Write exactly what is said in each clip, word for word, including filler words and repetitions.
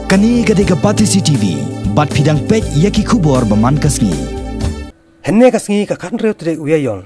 Kane ka dei ka Batesi T V, bad phi dang peit ïa ki khubor ba man ka sngi. Hynne ka sngi ka khathynriew tarik u Ïaïong,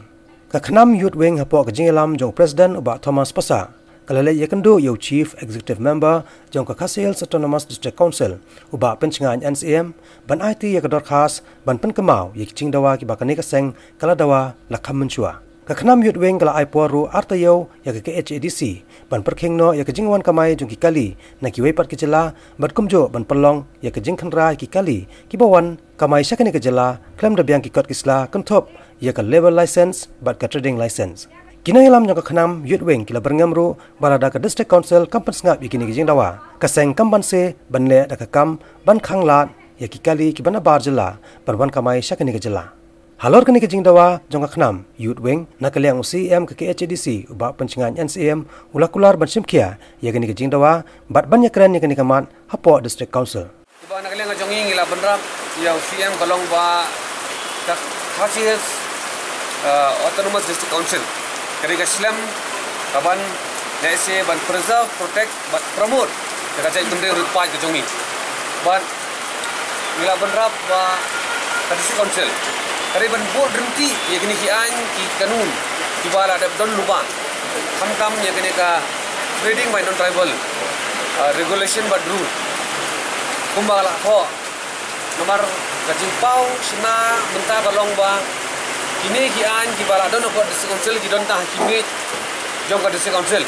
ka KHNAM Youth Wing hapoh ka jingïalam jong u President u Bah Thomas Passah, ka la leit ïakynduh ïa u Chief Executive Member jong ka Khasi Hills Autonomous District Council, u Bah Pynshngaiñ N C M, ban aiti ïa ka dorkhas ban pynkynmaw ïa ki jingdawa kiba kane ka seng ka la dawa la kham mynshuwa. Ka KHNAM Youth Wing ka la ai por ruh ar taïew ïa ka K H A D C ban pyrkhing noh ïa ka jingwan kamai jong ki kali na kiwei pat ki jylla, bad kumjuh ban pynlong ïa ka jingkhynra ïa ki kali kiba wan kamai sha kane ka jylla khlem da biang ki kot ki sla, kynthup ïa ka labour license bad ka trading license. Ki nongïalam jong ka KHNAM Youth Wing ki la byrngem ruh ba lada ka District Council kam pynsngap ïa kine ki jingdawa, ka seng kam banse ban leh da ka kam ban khanglad ïa ki kali kiba nabar jylla ban wan kamai sha kane ka jylla. Halor kane ka jingdawa jong ka KHNAM Youth Wing, na ka liang u C E M ka K H A D C, u Bah Pynshngaiñ N C M, u la kular ban shimkhia ïa kane ka jingdawa bad ban ïakren ïa kane ka mat hapoh District Council. Ba na ka liang ka jong ngi, ngi la bynrap ïa u C M ka long ba ka Khasi Hills, uh, Autonomous District Council ka dei ka shlem ka ban lehse ban preserve, protect bad promote ïa ka jaitbynriew rit paid ka jong ngi. Bad ngi la bynrap ba ka District Council ka dei ban bud ryntih ïa kine ki aiñ ki kanun kiba la dep don lypa, khamtam ïa kane ka trading by non-tribal, uh, regulation bad rule, kumba ka la thoh. Namar ka jingpaw shna mynta ka long ba kine ki aiñ kiba la don hapoh District Council ki don tang ha ki miej jong ka District Council.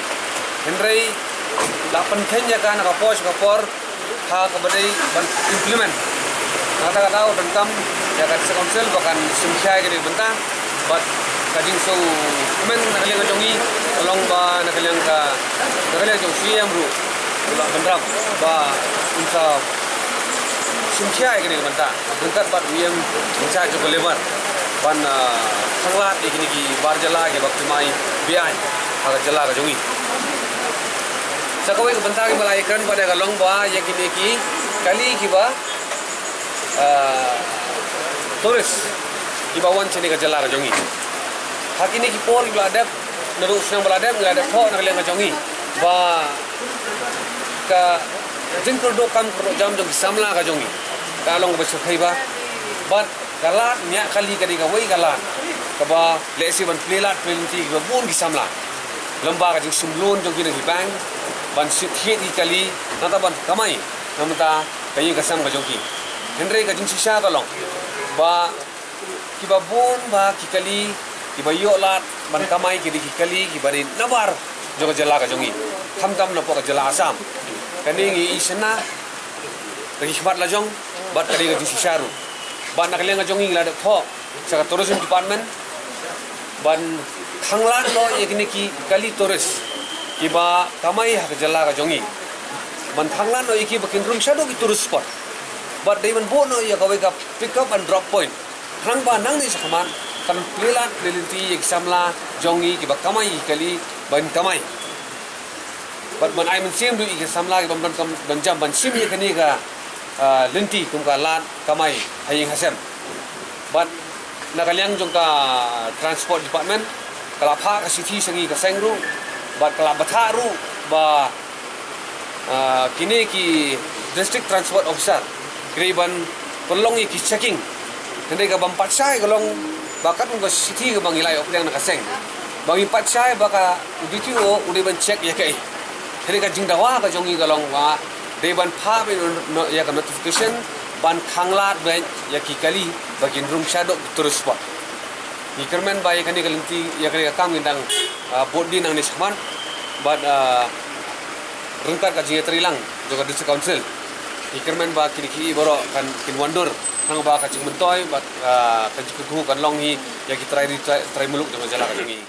Hynrei la pynkheiñ ïa ka na ka por sha ka por ha kaba dei ban implement. Na kata ka daw donkam ïa ka District Council ba kan shimkhia ïa kane ka bynta. Bad ka jingsngewkmen na ka liang ka jong ngi ka long ba na ka liang ka, na ka liang jong u C M ruh u la bynrap ba un sa shimkhia ïa kane ka bynta ryngkat bad u ïing in charge jong ka labour ban, ah, khanglad ïa kine ki bar jylla kiba kamai beaiñ ha ka jylla ka jong ngi. Sa kawei ka bynta kiba la ïakren pat ïa ka long ba ïa kine ki kali kiba, ah, tourist kiba wan shane ka jylla ka jong ngi. Ha kine ki por kiba la dep, naduh u snem ba la dep, ngi la dep thoh na ka liang ka jong ngi ba ka jingkyrduh kam kyrduh jam jong ki samla ka jong ngi ka long kaba shyrkhei bha. Bad ka lad ñiah kali ka dei kawei ka lad kaba lehse ban plie lad plie lynti kiba bun ki samla. Lem bad ka jingsum loan jong ki na ki bank ban thied ki kali, nangta ban kamai na ka bynta ka ïing ka sem ka jong ki. Hynrei ka jingshisha ka long ba kiba bun bha ki kali kiba ïoh lad ban kamai ki dei ki kali kiba dei nabar jong ka jylla ka jong ngi, khamtam napoh ka jylla Assam. Kane ngi ïohi shynna da ki khmat la jong bad ka dei ka jingshisha ruh. Bad na ka liang ka jong ngi, ngi la dep thoh sha ka Tourism Department ban khanglad noh ïa kine ki kali tourist kiba kamai ha ka jylla ka jong ngi, ban khanglad noh ïa ki ba kin rung shaduh ki tourist spot. Bad dei ban buh noh ïa kawei ka pick up and drop point, khnang ba nangne shakhmat kan plie lad plie lynti ïa ki samla jong ngi kiba kamai ïa ki kali ban kamai. Bad ban ai mynsiem ruh ïa ki samla kiba ym don kam don jam ban shim ïa kane ka, ah, lynti kum ka lad kamai ha ïing ha sem. Bad na ka liang jong ka Transport Department ka la phah ka shithi sha ngi ka seng ruh, bad ka la batai ruh ba, ah, kine ki District Transport Officer ki dei ban pynlong ïa ki checking. Hynrei kaba ym pat shai ka long ba katkum ka shithi kaba ngi la ïoh pdiang na ka seng, ba ngim pat shai ba ka, u D T O u dei ban check ïa kaei. Hynrei ka jingdawa ka jong ngi ka long ba dei ban phah beit noh ïa ka notification ban khanglad beit ïa ki kali ba kin rung shaduh ki tourist spot. Ngi kyrmen ba ïa kane ka lynti, ïa kane ka kam ngin dang, ah, bud dien nangne shakhmat bad, ah, ryngkat ka jingïatreilang jong ka District Council. Ngi kyrmen ba kine kiei baroh kan kin wandur, khnang ba ka jingmyntoi bad, ah, ka jingkyrkhu kan long hi ïa ki trai ri trai, trai muluk jong ka jylla ka jong ngi.